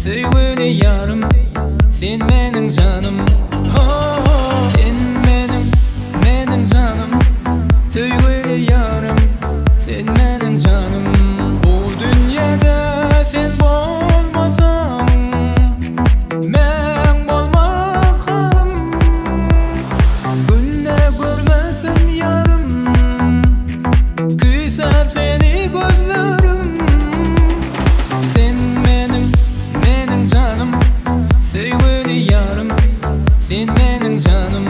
Söýgüli ýarym, sen meniň janym. Sen meniň, meniň janym. Söýgüli ýarym, sen meniň janym. Bu dünýede sen bolmasaň, meň bolmaz halym. Günde görmesem ýarym, küýsär seni gözlerim. Sen meniň, meniň janym, söýgüli ýarym, sen meniň janym.